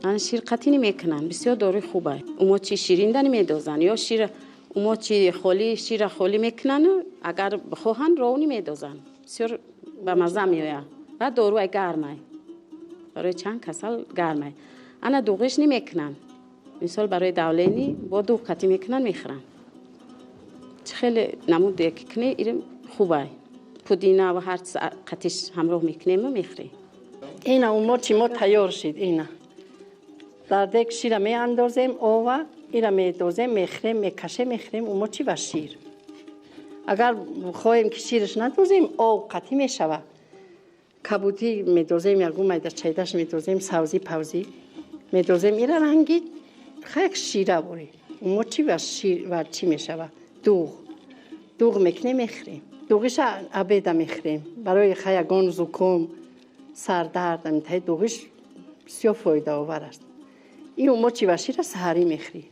Ан шир қатӣ намекунанд, бисёр доруи хуб аст. Умочи ширинда намедозанд, ё шир умочи холӣ, шира холӣ мекунанд, агар бихоҳанд ров намедозанд. Бисёр ба маза меояд. Баъд доруи гармай. Барои чанд касал гармай. Ана дуғиш намекунанд. Мисол барои давление бо дуғ қатӣ мекунанд, мехӯранд. Чӣ хеле намуд ки кунӣ, ин хуб аст. Пудина ва ҳар чиз қатиш ҳамроҳ мекунем ва мехӯрем. Ина умочи мо тайёр шид, ина. Дар дег шира меандозем, ова, ира медозем, мехӯрем, мекашем, мехӯрем умочи ва шир. Агар хоҳем ки шираш надозем, об қатӣ мешавад. Кабудӣ медозем, ягон майда чайдаш медозем, савзӣ павзӣ медозем, ира ранги хак шира борӣ. Умочи ва шир ва чӣ мешавад? Дуғ. Дуғ мекунем, мехӯрем. Дуғиша абеда мехӯрем. Барои ягон зуком, сардард, амитаи дуғиш бисёр фоидаовар аст. Ин умочи ва шира саҳарӣ мехӯрӣ.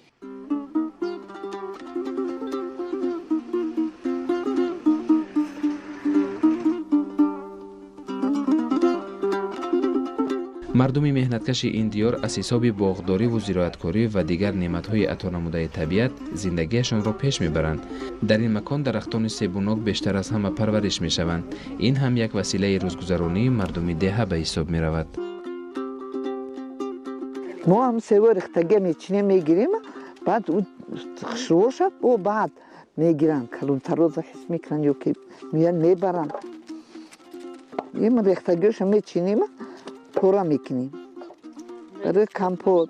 Мардуми меҳнаткаши ин диёр аз ҳисоби боғдориву зироаткорӣ ва дигар неъматҳои атонамудаи табиат зиндагиашонро пеш мебаранд. Дар ин макон дарахтони себунок бештар аз ҳама парвариш мешаванд. Ин ҳам як василаи рӯзгузаронии мардуми деҳа ба ҳисоб меравад. Мо ҳам себо рехтагия мечинем, мегирем, баъд хушрӯша бо баъд мегиранд, калонтароза ҳис мекунанд ё ки меянд мебаранд. Им рехтагиёша мечинем, пора мекунем. Барои компот,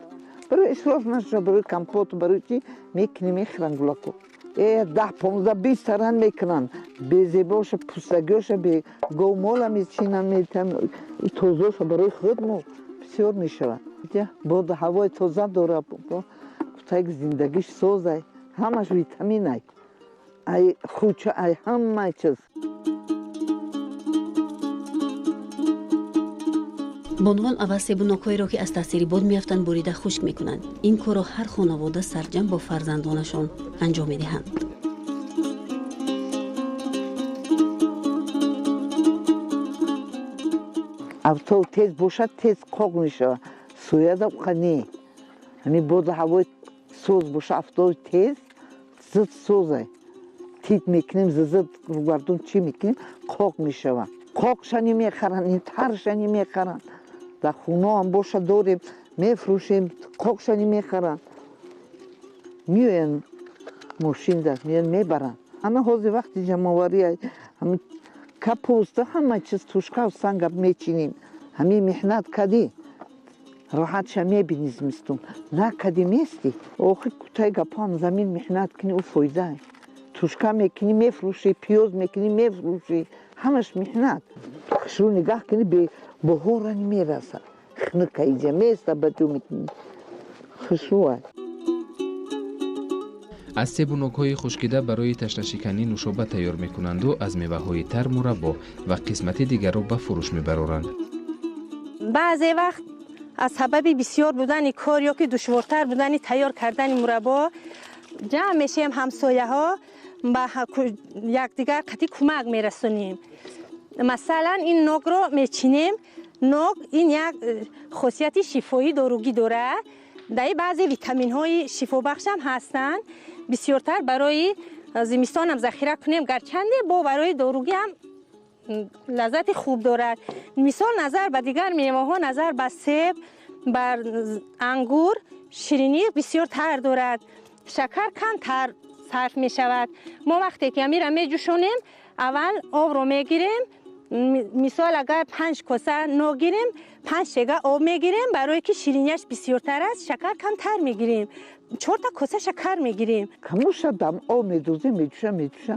барои исроф наша, барои компот, барои чи мекунем, мехӯранд гулако. 10, 15, 20 таран мекунанд. Безебоша, пустагиёша, говмола мечинанд, метан тозаша барои худ мо бисёр мешавад. Боду ҳавои тоза дорад, кутаки зиндагиш созай, ҳамаш витаминай, ай хуча, ай ҳама чиз. Бонувон аввал себу нокҳоеро, ки аз таъсири бод меафтанд, бурида хушк мекунанд. Ин корро ҳар хонавода сарҷамъ бо фарзандонашон анҷом медиҳанд. Афтоб тез бошад, тез қоқ мешавад. Сояда уқа не. Ҳамин боду ҳавои соз боша, афтоби тез зуд созай. Тит мекунем, зуд ругардон чӣ мекунем, қоқ мешавад. Қоқшани мехаранд, ин таршани мехаранд. Дар хуноам боша дорем, мефурӯшем, қоқшани мехаранд. Меоянд мошинда, меоянд мебаранд. Ҳама ҳозир вақти ҷамъоварӣ, ҳамин капуста, ҳама чиз тушкав санга мечинем. Ҳамин меҳнат кардӣ, роҳатша мебинӣ зимистон. Накардӣ мести. Охир кутаи гапоам замин меҳнат кунӣ, ӯ фоидае. Тушка мекунӣ, мефурӯшӣ, пиёз мекунӣ, мефурӯшӣ. Ҳамаш меҳнат. Хушрӯ нигаҳ кунӣ, баҳора намерасад. Хунука иҷа места, ба ту мекунӣ. Хушрӯа. Аз себу нокҳои хушкида барои ташнашиканӣ нушоба тайёр мекунанду аз меваҳои тар мураббо ва қисмати дигарро ба фурӯш мебароранд. Баъзе вақт аз сабаби бисёр будани кор ё ки душвортар будани тайёр кардани мураббо ҷамъ мешавем ҳамсояҳо, ба якдигар қатъи кӯмак мерасонем. Масалан, ин нокро мечинем. Нок ин як хосияти шифоӣ доругӣ дорад. Дар баъзе витаминҳои шифобахшам ҳастанд. Бисёртар барои зимистонам захира кунем, гарчанде бо барои доругӣ ҳам лаззати хуб дорад. Мисол, назар ба дигар меваҳо, назар ба себ, бар ангур ширинӣ бисёртар дорад, шакар камтар сарф мешавад. Мо вақте ки амира меҷӯшонем, аввал обро мегирем. Мисол, агар 5 коса нок гирем, 5 шега об мегирем, барое ки ширинияш бисёртар аст, шакар камтар мегирем. 4 та коса шакар мегирем. Камуша дам об медозем, меҷӯша, меҷӯша.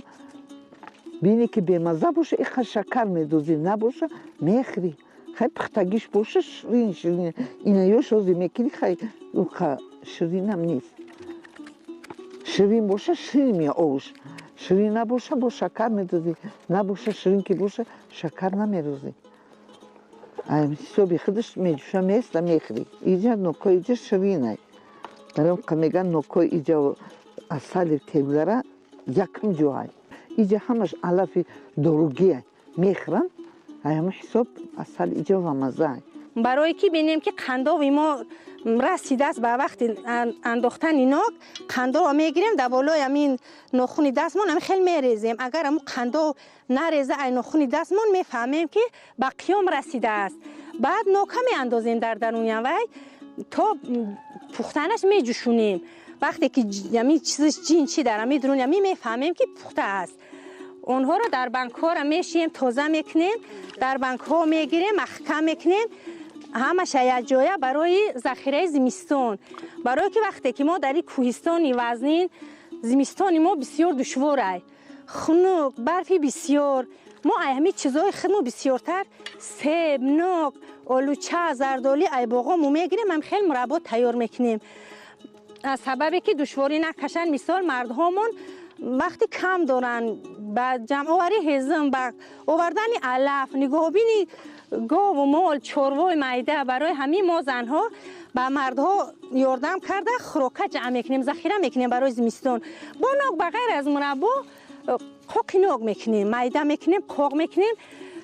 Бинӣ ки бемазза боша, иқа шакар медозӣ, набоша, мехӯрӣ. Хай пухтагиш боша, ширин ширин. Ина ёш ҳозир мекунӣ, хай уқа ширинам нест. Ширин боша, ширин меояд обш. Ширин набоша, бо шакар медозӣ. Набоша, ширин ки боша, шакар намерозӣ. Ҳисоби худаш меҷӯша, места, мехӯрӣ. Иҷа нокҳои иҷа ширинай. Барои он мегӯянд нокҳои иҷа асали тебгара якум ҷоай. Иҷа ҳамаш алафи доругиай. Мехӯранд, ҳамин ҳисоб асал иҷа ва маззаай. Барое ки бинем ки қандови мо расидааст ба вақти андохтани нок, қандоро мегирем, дар болои ҳамин нохуни дастмон ҳамин хел мерезем. Агар ҳамун қандов нареза ай нохуни дастмон, мефаҳмем ки ба қиём расидааст. Баъд нока меандозем дар даруни вай, то пухтанаш меҷӯшонем. Вақте ки ҳамин чизаш ҷин чи дар ҳамин даруни ҳамин, мефаҳмем ки пухта аст. Онҳоро дар банкҳоро мешием, тоза мекунем, дар банкҳо мегирем, маҳкам мекунем, ҳамаша якҷоя барои захираи зимистон. Барое ки вақте ки мо дар ин кӯҳистони вазнин, зимистони мо бисёр душворай, хунук, барфи бисёр. Мо ай ҳамин чизҳои худмо бисёртар себ, нок, олуча, зардолӣ ай боғомо мегирем, ҳам хел мураббо тайёр мекунем. Аз сабабе ки душворӣ накашанд, мисол мардҳомон вақти кам доранд ба ҷамъоварии ҳезум, ба овардани алаф, нигоҳубини гову мол, чорвои майда. Барои ҳамин мо занҳо ба мардҳо ёрдам карда хӯрока ҷамъ мекунем, захира мекунем барои зимистон. Бо нок ба ғайр аз мураббо қоқи нок мекунем, майда мекунем, қоқ мекунем.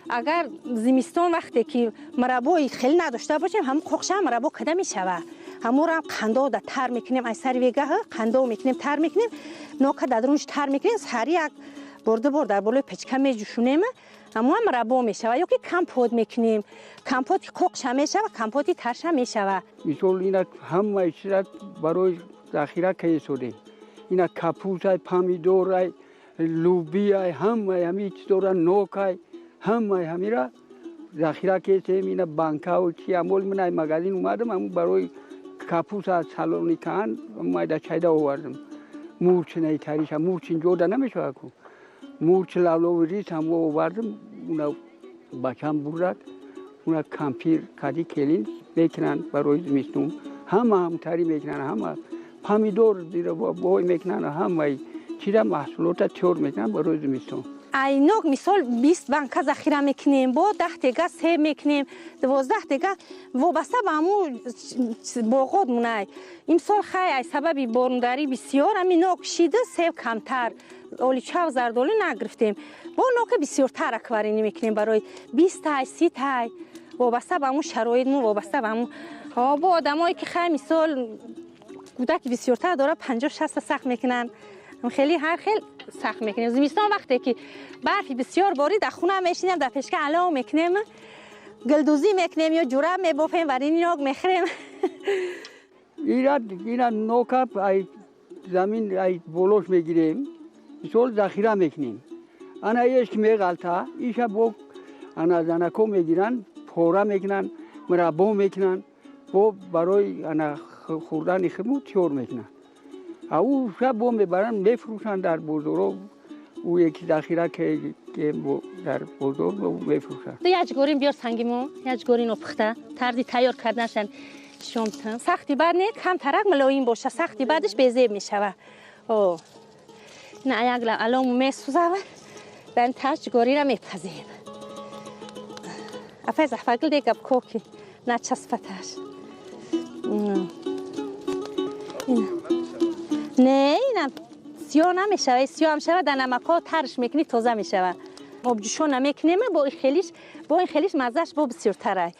Агар зимистон вақте ки мураббои хеле надошта бошем, ҳамун қоқша мураббо када мешавад. Ҳамонро ҳам қандода тар мекунем, аз сари вегаҳ қандо мекунем, тар мекунем, нока дар дарунаш тар мекунем, сари як бор ду бор дар болои печка меҷӯшонем, ҳамон ҳам мураббо мешавад. Ё ки компот мекунем, компоти қоқша мешавад, компоти тарша мешавад. Мисол, ина ҳамаи чиза барои захира кесодем. Ина капустай, помидорай, лубиай, ҳамаи ҳамин чизора, нокай, ҳамаи ҳамира захира кесем. Ина банкаву чи амол ман ай магазин омадам, ҳамун барои капуса салони кан майда чайда овардам. Мурч наитариша мурч инҷода намешавад ку. Мурч лавлови рис ҳам овардим, уна бачам бурдад, уна кампир кади келин мекунанд барои зимистон. Ҳама ҳамтарӣ мекунанд, ҳама помидор бой мекунанд, ҳамаи чиза маҳсулота тиёр мекунанд барои зимистон. Айнок мисол 20 банка захира мекунем, бо 10 тега себ мекунем, 12 тега вобаста ба ҳамун боғот мунай. Имсол хай ай сабаби борондарӣ бисёр ҳамин нок шида, себ камтар, оличав зардолу нагирифтем. Бо нока бисёртар акваринӣ мекунем барои 20 тай, 30 тай, вобаста ба ҳамун шароитмон, вобаста ба ҳамун. Бо одамое ки хай мисол кӯдаки бисёртар дора 50-60 сахт мекунанд. Хеле ҳар хел сахт мекунем. Зимистон вақте ки барфи бисёр борид, дар хона мешинем, дар пешка алов мекунем, гулдӯзӣ мекунем ё ҷураб мебофем, варини нок мехӯрем. Ира нока ай замин ай болош мегирем, мисол захира мекунем. Ана еш ки меғалта, иша бо ана занако мегиранд, пора мекунанд, мураббо мекунанд, бо барои ана хӯрдани худмон тиёр мекунанд. Ау шаб бо мебаранд, мефурӯшанд дар бозорҳо. Ӯ яки захира ки дар бозор мефурӯшанд. Яҷгорин биёр сангимо, яҷгорин пухта, тарзи тайёр карданашан шомтан. Сахти бад не, камтарак мулоим боша, сахти бадаш безеб мешава. О. На як алому месӯзава, баъд таҷгориро мепазем. Афай зафагил дегап коки, начаспаташ. Не, инам сиёҳ намешава, сиёҳ ҳам шава, дар намакҳо тарш мекунӣ, тоза мешава. Обҷӯшон намекунем, бо ин хелиш маззаш бо бисёртарай.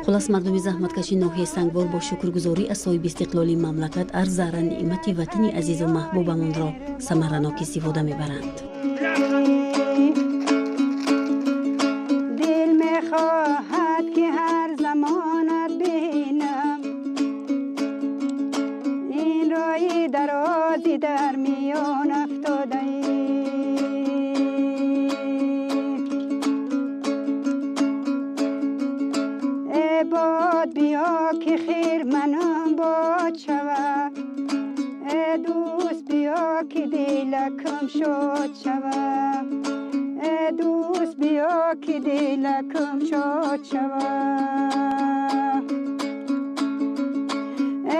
Хулас мардуми заҳматкаши ноҳияи Сангвор бо шукргузорӣ аз соҳиби истиқлоли мамлакат ҳар зарра неъмати ватани азизу маҳбубамонро самаранок истифода мебаранд. Дил мехоҳад ки ҳар замонат бинам, ин роҳи дарози дар миён афтодаӣ. Э бод биё ки хирманам бод шавад, э дӯст биё ки дилакам шод шавад, э дӯст биё ки дилакам шод шавад.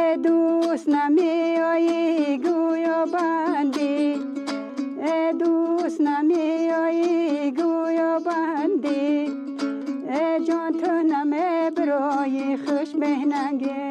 Э дӯст намеоӣ гӯё бандӣ, э дӯст намеоӣ гӯё бандӣ, э ҷон ту намебироӣ хуш меҳнангӣ.